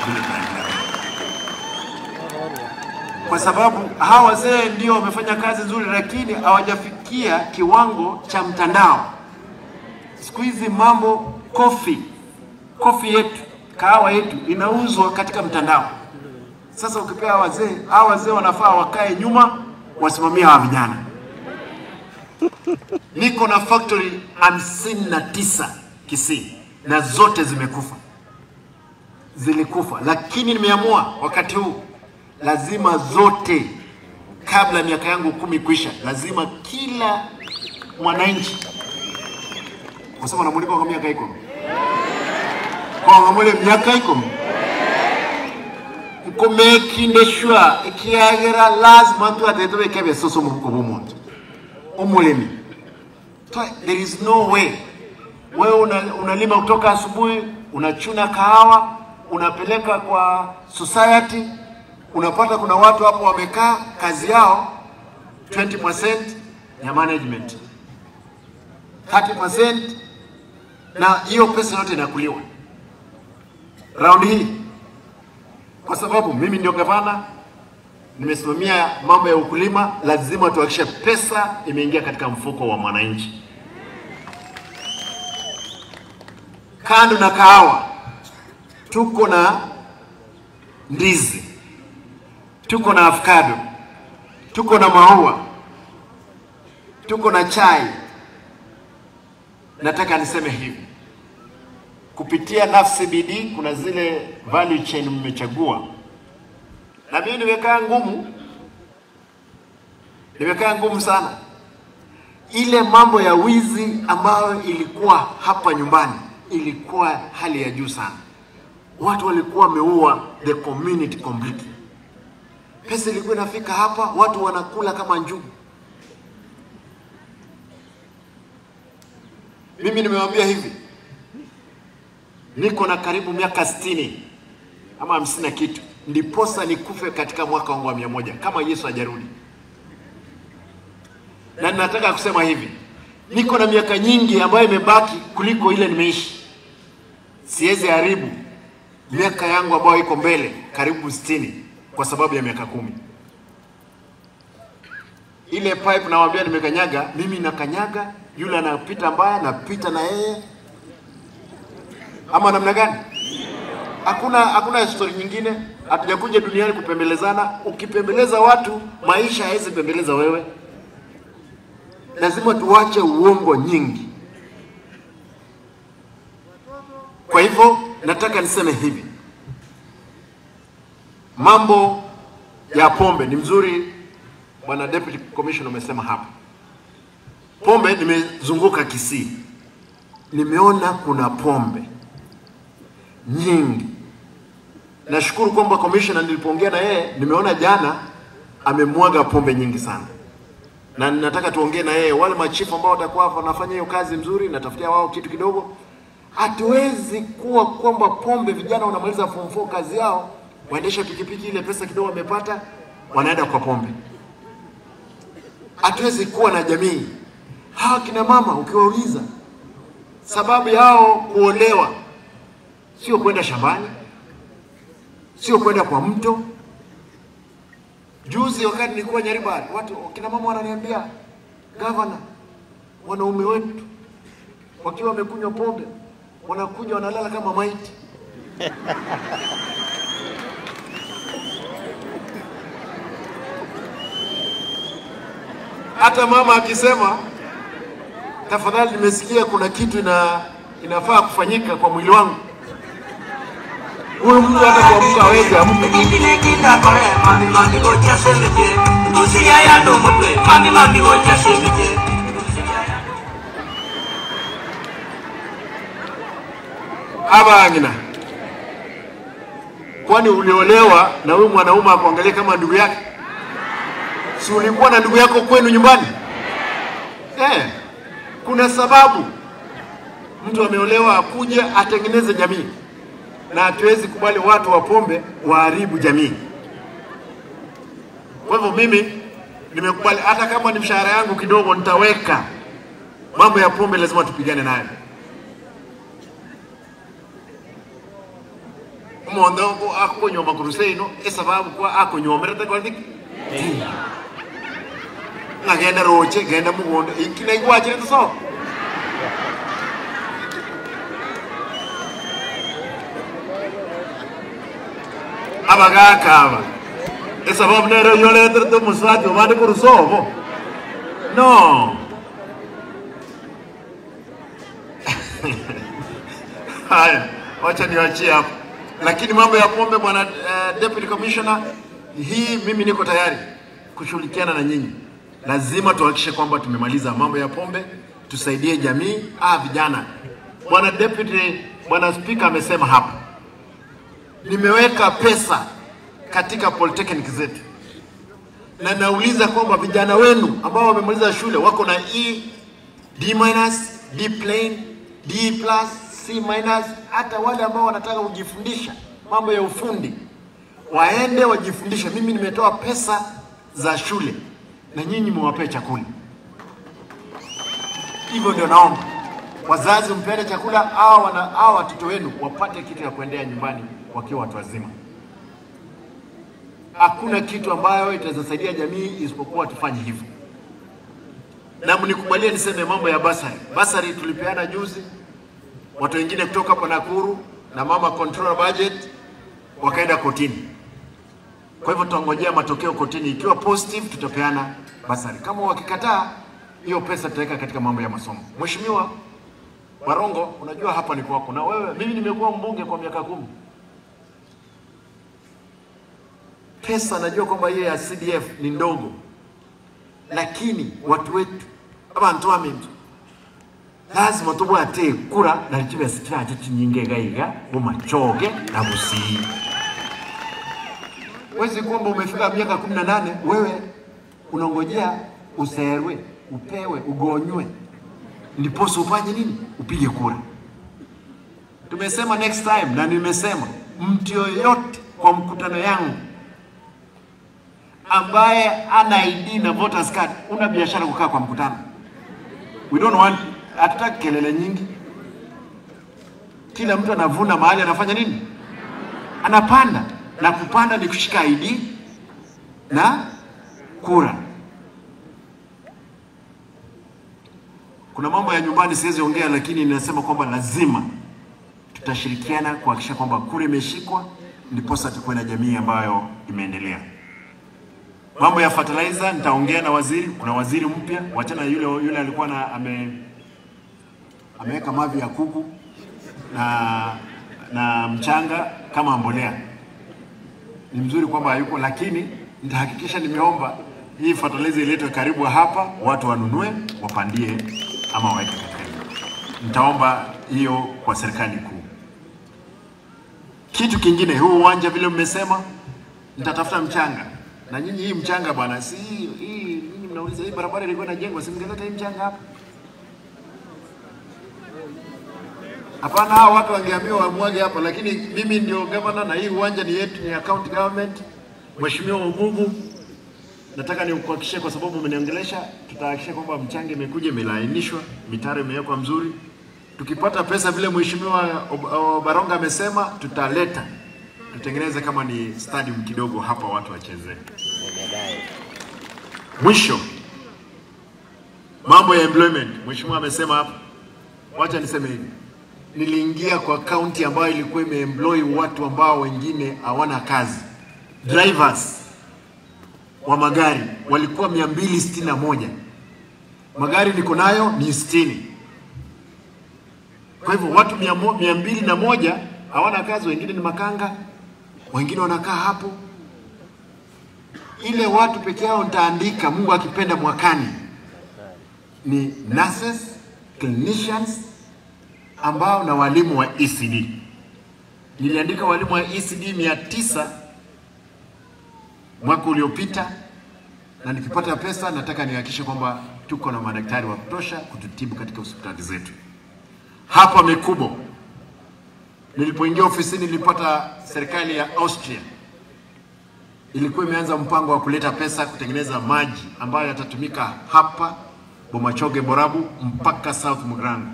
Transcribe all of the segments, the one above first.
vile tunaendelea, kwa sababu hawa wazee ndio wamefanya kazi nzuri, lakini hawajafikia kiwango cha mtandao. Siku hizi mambo kofi yetu, kahawa yetu inauzwa katika mtandao. Sasa ukipea wazee, hawa wazee wanafaa wakae nyuma wasimamie hawa vijana. Niko na factory 59 Kisii na zote zimekufa. Zilikufa, lakini nimeamua wakati huu lazima zote, kabla miaka yangu 10 kuisha, lazima kila mwananchi, kwa sababu namulipa kwa miaka iko. Kwa ngamule miaka iko. Nkomekindeshwa ikiagera lazima tu atetwe kebe soso muko bomuntu. Omulemi. There is no way. Wewe unalima kutoka asubuhi, unachuna kahawa, unapeleka kwa society, unapata kuna watu hapo wamekaa kazi yao 20% ya management, 30%, na hiyo pesa yote inakuliwa. Round hii, kwa sababu mimi ndio gavana, nimesimamia mambo ya ukulima, lazima tuhakikishe pesa imeingia katika mfuko wa mwananchi. Kando na kahawa, tuko na ndizi, tuko na avocado, tuko na maua, tuko na chai. Nataka niseme hivi, kupitia NAFCBD kuna zile value chain mmechagua. Na mimi nimekaa ngumu, nimekaa ngumu sana. Ile mambo ya wizi ambayo ilikuwa hapa nyumbani ilikuwa hali ya juu sana. Watu walikuwa wameua the community completely. Pesa ilikuwa inafika hapa, watu wanakula kama njugu. Mimi nimewaambia hivi, niko na karibu miaka 60 ama 50 na kitu, ndiposa nikufe katika mwaka wangu wa 100 kama Yesu hajarudi. Na nataka kusema hivi, niko na miaka nyingi ambayo imebaki kuliko ile nimeishi. Siwezi haribu miaka yangu ambayo iko mbele karibu 60 kwa sababu ya miaka 10. Ile pipe nawaambia nimekanyaga, mimi nakanyaga, yule anapita mbaya napita na yeye. Ama namna gani? Hakuna story nyingine. Hatujakuja duniani kupembelezana. Ukipembeleza watu, maisha haiwezi pembeleza wewe. Lazima tuache uongo nyingi. Kwa hivyo nataka niseme hivi, mambo ya pombe ni mzuri, Bwana Deputy Commissioner umesema hapa. Pombe, nimezunguka Kisii, nimeona kuna pombe nyingi. Nashukuru kwamba commissioner nilipoongea na yeye, nimeona jana amemwaga pombe nyingi sana. Na nataka tuongee na yeye, wale machifu ambao watakuwa wanafanya hiyo kazi mzuri, natafutia wao kitu kidogo. Hatuwezi kuwa kwamba pombe vijana wanamaliza form 4 kazi yao, waendesha pikipiki, ile pesa kidogo wamepata wanaenda kwa pombe. Hatuwezi kuwa na jamii. Hawa kina mama ukiwauliza sababu yao kuolewa sio kwenda shambani, sio kwenda kwa mto. Juzi wakati nilikuwa Nyaribari, watu kina mama wananiambia, governor, wanaume wetu wakiwa wamekunywa pombe wanakuja wanalala kama maiti. Hata mama akisema tafadhali nimesikia kuna kitu inafaa kufanyika kwa mwili wangu, huyu mtu hata kuamka hawezi amka. Abangina, kwani uliolewa na huyu mwanaume akuangalia kama ndugu yake? Si ulikuwa na ndugu yako kwenu nyumbani? Kuna sababu mtu ameolewa akuja atengeneze jamii, na hatuwezi kubali watu wa pombe waharibu jamii. Kwa hivyo mimi nimekubali, hata kama ni mshahara yangu kidogo nitaweka. Mambo ya pombe lazima tupigane nayo. Omonto akonyoma kuruseino esababu kwa akonyomerete kwa thiki. Ngagenda roche genda mugondo ikina igwachire tuso. Abagaka aba. Esababu nero yoletere muswati obande kurusobo. No. Haya, wacha niachie hapo. Lakini mambo ya pombe bwana Deputy Commissioner, hii mimi niko tayari kushirikiana na nyinyi. Lazima tuhakikishe kwamba tumemaliza mambo ya pombe, tusaidie jamii, vijana. Bwana Deputy, bwana Speaker amesema hapa. Nimeweka pesa katika polytechnic zetu. Na nauliza kwamba vijana wenu ambao wamemaliza shule wako na E, D minus, D plain, D plus, C minus, hata wale ambao wanataka kujifundisha mambo ya ufundi waende wajifundishe. Mimi nimetoa pesa za shule na nyinyi mwapee chakula. Hivyo ndio naomba wazazi mpende chakula au watoto wenu wapate kitu ya kuendea nyumbani wakiwa watu wazima. Hakuna kitu ambayo itawasaidia jamii isipokuwa tufanye hivyo. Na mnikubalie niseme mambo ya basari. Basari tulipeana juzi, watu wengine kutoka hapa Nakuru na mama controller budget wakaenda kotini. Kwa hivyo tutangojea matokeo kotini. Ikiwa positive tutapeana basari. Kama wakikataa, hiyo pesa tutaweka katika mambo ya masomo. Mheshimiwa Barongo, unajua hapa ni kwako. Na wewe, mimi nimekuwa mbunge kwa miaka 10. Pesa najua kwamba hiyo ya CDF ni ndogo. Lakini watu wetu abantu amintu lazima tubwate kura na chibe sitaje chinyinge gaiga bumachoge na busi. Wezi kwamba umefika miaka 18 wewe unangojea userwe, upewe, ugonywe ndiposa ufanye nini? Upige kura. Tumesema next time, na nimesema mtu yoyote kwa mkutano yangu ambaye ana ID na voters card, una biashara kukaa kwa mkutano. We don't want, hatutaki kelele nyingi. Kila mtu anavuna mahali anafanya nini? Anapanda. Na kupanda ni kushika ID na kura. Kuna mambo ya nyumbani siwezi ongea, lakini ninasema kwamba lazima tutashirikiana kuhakikisha kwamba kura imeshikwa, ndiposa tukuwe na jamii ambayo imeendelea. Mambo ya fertilizer nitaongea na waziri. Kuna waziri mpya, wachana yule alikuwa na ameweka mavi ya kuku na mchanga kama mbolea. Ni mzuri kwamba hayuko, lakini nitahakikisha nimeomba hii fertilizer iletwe karibu hapa, watu wanunue, wapandie ama waweke katika. Nitaomba hiyo kwa serikali kuu. Kitu kingine, huu uwanja vile mmesema, nitatafuta mchanga. Na nyinyi hii mchanga bwana, si hii nyinyi mnauliza hii barabara ilikuwa inajengwa, si mngeleta hii mchanga hapa? Hapana, hao watu wangeambiwa wamwage hapa, lakini mimi ndio governor na hii uwanja ni yetu, ni county government. Mheshimiwa Ogugu, nataka nikuhakikishie kwa sababu umeniongelesha, tutahakikisha kwamba mchanga imekuja imelainishwa, mitaro imewekwa mzuri. Tukipata pesa vile Mheshimiwa Baronga amesema, tutaleta tutengeneze kama ni stadium kidogo hapa watu wacheze. Mwisho, mambo ya employment, Mheshimiwa amesema hapa. Wacha niseme hivi. Niliingia kwa county ambayo ilikuwa imeemploy watu ambao wengine hawana kazi. Drivers wa magari walikuwa 261. Magari niko nayo ni 60. Kwa hivyo watu 201 hawana kazi, wengine ni makanga, wengine wanakaa hapo. Ile watu peke yao nitaandika, Mungu akipenda mwakani, ni nurses, clinicians ambao na walimu wa ECD. Niliandika walimu wa ECD 900 mwaka uliopita, na nikipata pesa nataka nihakikishe kwamba tuko na madaktari wa kutosha kututibu katika hospitali zetu. Hapa Mekubo, nilipoingia ofisini nilipata serikali ya Austria ilikuwa imeanza mpango wa kuleta pesa kutengeneza maji ambayo yatatumika hapa Bomachoge Borabu mpaka South Mugirango.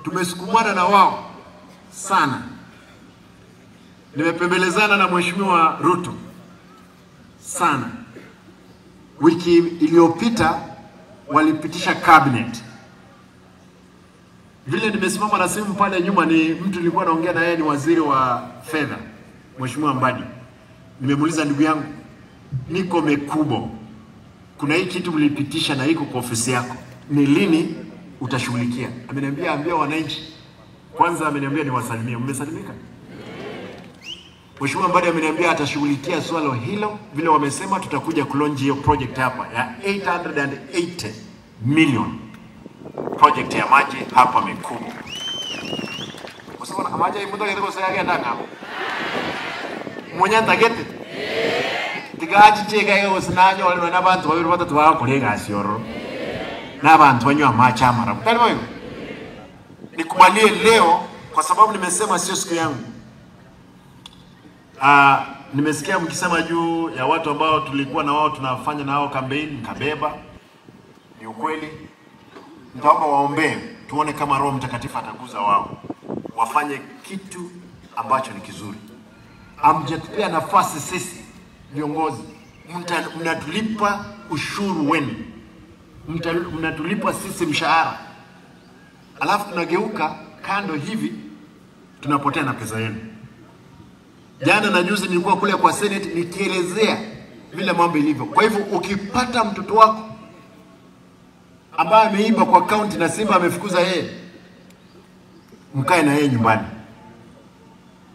Tumesukumana na wao sana. Nimepembelezana na Mheshimiwa Ruto sana. Wiki iliyopita walipitisha cabinet. Vile nimesimama na simu pale nyuma, ni mtu nilikuwa naongea na yeye, ni waziri wa fedha, Mheshimiwa Mbadi. Nimemuuliza, ndugu yangu, niko Mekubo, kuna hii kitu mlipitisha na iko kwa ofisi yako, ni lini utashughulikia? Ameniambia ambia wananchi. Kwanza ameniambia niwasalimie. Mmesalimika? Mheshimiwa Mbadi ameniambia atashughulikia swala hilo. Vile wamesema tutakuja kulonji hiyo project hapa ya 880 million project ya maji hapa Mekubo. Kwa sababu maji imuto kitoko sayake ndanga. Mwenye tagete. Tigachi cheka yo sinanyo wale na bantu babiri batatu bakorega asioro. Na bantu banywa maji amara. Tali boyo. Nikubalie leo kwa sababu nimesema sio siku yangu. Nimesikia mkisema juu ya watu ambao tulikuwa na wao tunafanya na wao campaign, nikabeba. Ni ukweli. Nitaomba waombee tuone kama Roho Mtakatifu ataguza wao. Wafanye kitu ambacho ni kizuri. Hamjatupea nafasi sisi viongozi. Mnatulipa ushuru wenu. Mnatulipa sisi mshahara. Alafu tunageuka kando hivi tunapotea na pesa yenu. Jana na juzi nilikuwa kule kwa Senate nikielezea vile mambo ilivyo. Kwa hivyo ukipata mtoto wako ambaye ameiba kwa county na Simba amefukuza yeye, mkae na yeye nyumbani.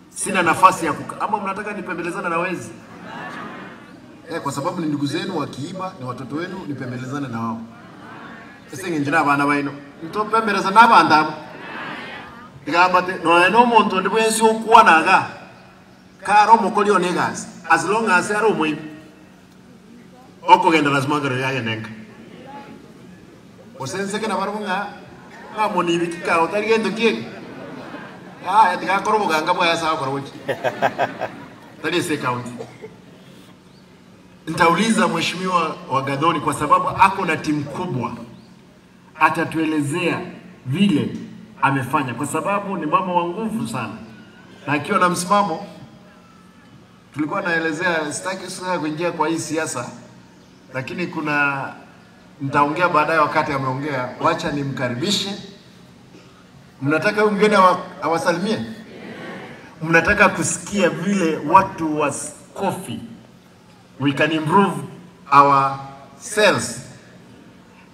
Sina nafasi ya kuka. Ama mnataka nipembelezana na wezi? Kwa sababu ni ndugu zenu wakiiba, ni watoto wenu, nipembelezane na wao. Sasa nginjira abana baino. Ntopembeleza n'abandi. Igambate no no muntu ndi bwensi okuwanaga. Karo mukoli onegas as long as ari omwibi okugenda lazima ngero yayenenka osenseke na barunga ngamoni ibikika otari gento kieke tigakora oboganga bwaya sawa kora buki tari se county. Nitauliza Mheshimiwa wa Gathoni kwa sababu ako na timu kubwa, atatuelezea vile amefanya kwa sababu ni mama wa nguvu sana na akiwa na msimamo. Tulikuwa naelezea, sitaki sasa kuingia kwa hii siasa, lakini kuna nitaongea baadaye wakati ameongea. Wacha nimkaribishe. Mnataka huyu mgeni awasalimie? Mnataka kusikia vile watu wa coffee we can improve our sales?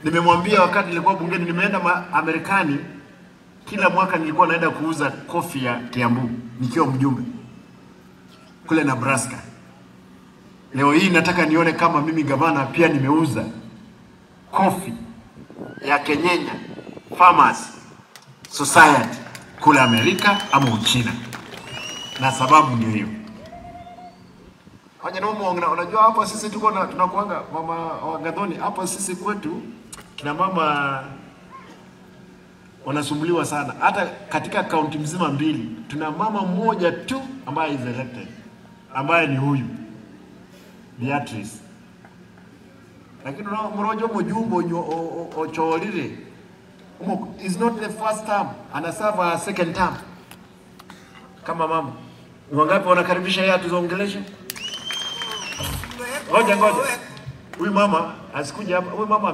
Nimemwambia wakati nilikuwa bungeni, nimeenda Amerikani, kila mwaka nilikuwa naenda kuuza coffee ya Kiambu nikiwa mjumbe kule Nebraska. Leo hii nataka nione kama mimi gavana pia nimeuza coffee ya Kenyenya Farmers Society kule Amerika ama Uchina. Na sababu ndio hiyo. Wacha na unajua hapa sisi tuko na tunakuanga mama wa Gathoni hapa sisi kwetu kina mama wanasumbuliwa sana. Hata katika kaunti mzima mbili tuna mama mmoja tu ambaye is elected, ambaye ni huyu Beatrice. Lakini mrojo mjumbo ocholire is not the first term, anaserve a second term kama mama. Wangapi wanakaribisha yeye atuongeleshe? Ngoja ngoja. Huyu mama asikuja hapa. Huyu mama